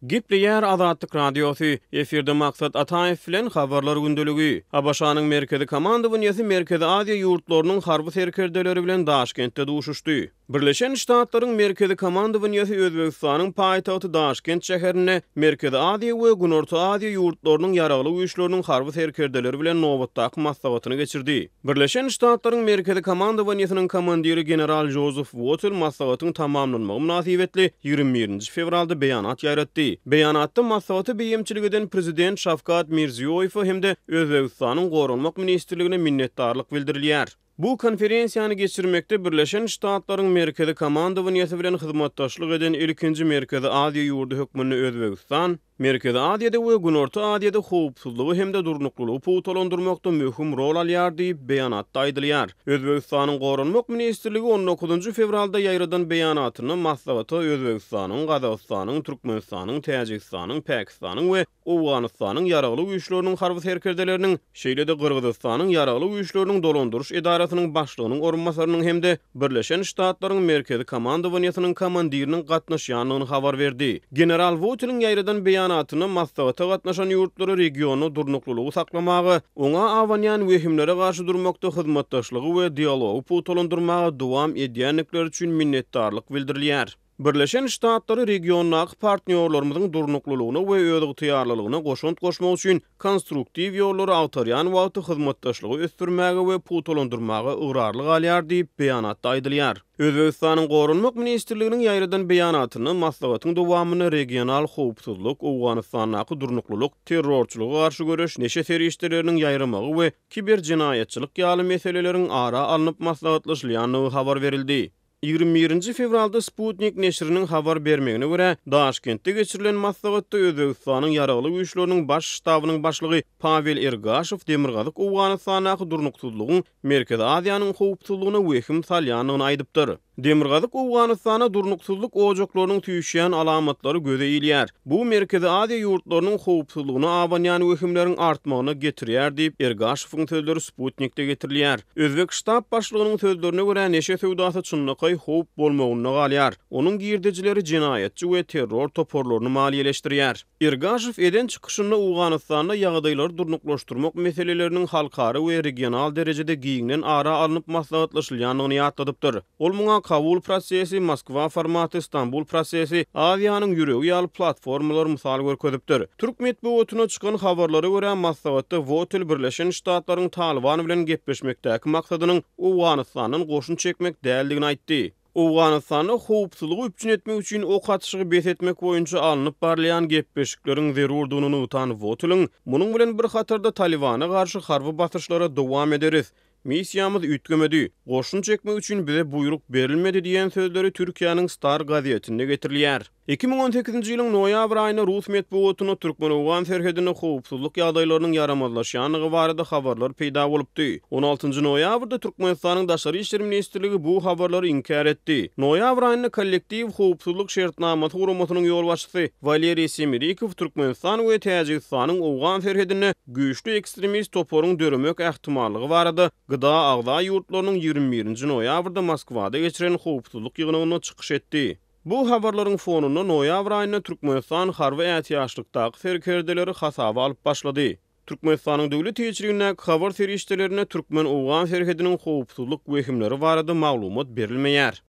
Gepleýär Azatlyk Radiosy, efirde Maksat Ataýew bilen Habarlar gündeligi. ABŞ-nyň Merkezi komandowaniýesi Merkezi Aziýa ýurtlarynyň harby serkerdeleri bilen Daşkentde duşuşdy. Birleşen Ştatlaryň Merkezi komandowaniýesi Özbegistanyň paýtagty Daşkent şäherinde Merkezi Aziýa we Günorta Aziýa ýurtlarynyň Ýaragly Güýçleriniň harby serkerdeleri bilen nobatdaky maslahatyny geçirdi. Birleşen Ştatlaryň Merkezi komandowaniýesiniň komandiri general Jozef Wotel maslahatyň tamamlanmagy mynasybetli 21 nji fewralda beýanat ýaýratdy. Beýanatda maslahata beýemçilik eden prezident Şawkat Mirziýoýewe hem-de Özbegistanyň Goranmak ministrligine minnetdarlyk bildirilýär. Bu konferensiýany geçirmekde Birleşen Ştatlaryň Merkezi komandowaniýesi bilen hyzmatdaşlyk eden ilkinji Merkezi Aziýa ýurdy hökmünde Özbegistan, Merkezi Aziýada we Günorta Aziýada howpsuzlygy hem-de durnuklylygy pugtalandyrmakda möhüm rol alýar diýip, beýanatda aýdylýar. Özbegistanyň Goranmak ministrligi on dokuzynjy fewralda ýaýradan beýanatynda maslahata Özbegistanyň, Gazagystanyň, Türkmenistanyň, Täjigistanyň, Pakistanyň we Owganystanyň Ýaragly Güýçleriniň harby serkerdeleriniň, şeýle-de Gyrgyzystanyň Ýaragly Güýçleriniň dolandyryş edarasynyň başlygynyň orunbasarynyň hem-de Birleşen Ştatlaryň Merkezi komandowaniýesiniň komandiriniň gatnaşýandygyny habar berdi. General Woteliň ýaýradan beýanatynda maslahata gatnaşan ýurtlara regionda durnuklylygy saklamaga, oňa abanýan wehimlere garşy durmakda hyzmatdaşlygy we dialogy pugtalandyrmaga dowam edýändikleri üçin minnetdarlyk bildirilýär. Birleşen Ştatlary regiondaky partnýorlarymyzyň durnuklylygyna we özygtyýarlylygyna goşant goşmak üçin konstruktiw ýollary agtarýan wagty hyzmatdaşlygy ösdürmäge we pugtalandyrmaga ygrarly galýar diýip, beýanatda aýdylýar. Özbegistanyň Goranmak ministrliginiň ýaýradan beýanatynda maslahatyň dowamynda regional howpsuzlyk, Owganystandaky durnuklylyk, terrorçylyga garşy göreş, neşe serişdeleriniň ýaýramagy we kiber jenaýatçylyk ýaly meseleleriň ara alnyp maslahatlaşylýandygy habar berildi. 21-nji fewralda Sputnik neşiriniň habar bermegine görä, Daşkentde geçirilen maslahatda Özbegistanyň Ýaragly Güýçleriniň Baş ştabynyň başlygy Pawel Ergaşow Demirgazyk Owganystandaky durnuksyzlygyň Merkezi Aziýanyň howpsuzlygyna wehim salýandygyny aýdypdyr. Demirgazyk Owganystanda durnuksyzlyk ojaklarynyň süýşýän alamatlary göze ilýär. Bu Merkezi Aziýa ýurtlarynyň howpsuzlygyna abanýan wehimleriň artmagyna getirýär diýip, Ergaşowyň sözleri Sputnikde getirilýär. Özbek ştab başlygynyň sözlerine görä, neşe söwdasy çynlakaý howp bolmagynda galýar. Onuň girdejileri jenaýatçy we terror toparlaryny maliýeleşdirýär. Irgaşew eden çykyşynda Owganystanda ýagdaýlary durnuklaşdyrmak meseleleriniň halkara we regional derejede giňden ara alnyp maslahatlaşylýandygyny ýatladypdyr. Ol muňa Kabul prosesi, Moskwa formaty, Stambul prosesi, Aziýanyň ýüregi ýaly platformalar mysal görkezipdir. Türk metbugatynda çykan habarlara görä, maslahatda Wotel Birleşen Ştatlaryň Talyban bilen gepleşmekdäki maksadynyň Owganystandan goşun çekmek däldigini aýtdy. Owganystanda howpsuzlygy üpjün etmek üçin ok atyşygy bes etmek boýunça alnyp barylýan gepleşikleriň zerurdygyny nygtan Woteliň, Munuň bilen bir hatarda Talybana garşy harby basyşlara dowam ederis. Missiýamyz üýtgemedi. Goşun çekmek üçin bize buýruk berilmedi diýen sözleri Türkiýäniň Star gazetinde getirilýär. 2018-nji ýylyň noýabr aýynda rus metbugatynda türkmen-owgan serhedinde howpsuzlyk ýagdaýlarynyň ýaramazlaşýandygy barada habarlar peýda bolupdy. On altynjy noýabrda Türkmenistanyň Daşary işler ministrligi bu habarlary inkär etdi. Noýabr aýynda Kollektiw howpsuzlyk şertnamasy guramasynyň ýolbaşçysy Waleriý Semerikow Türkmenistan we Täjigistanyň owgan serhedinde güýçli ekstremist toparyň döremek ähtimallygy barada GDA agza ýurtlarynyň 21-nji noýabrda Moskwada geçiren howpsuzlyk ýygnagynda çykyş etdi. Bu habarlaryň fonunda noýabr aýynda Türkmenistan harby ätiýaçlykdaky serkerdeleri hasaba alyp başlady. Türkmenistanyň döwlet eýeçiligindäki habar serişdelerinde türkmen-owgan serhediniň howpsuzlyk wehimleri barada maglumat berilmeýär.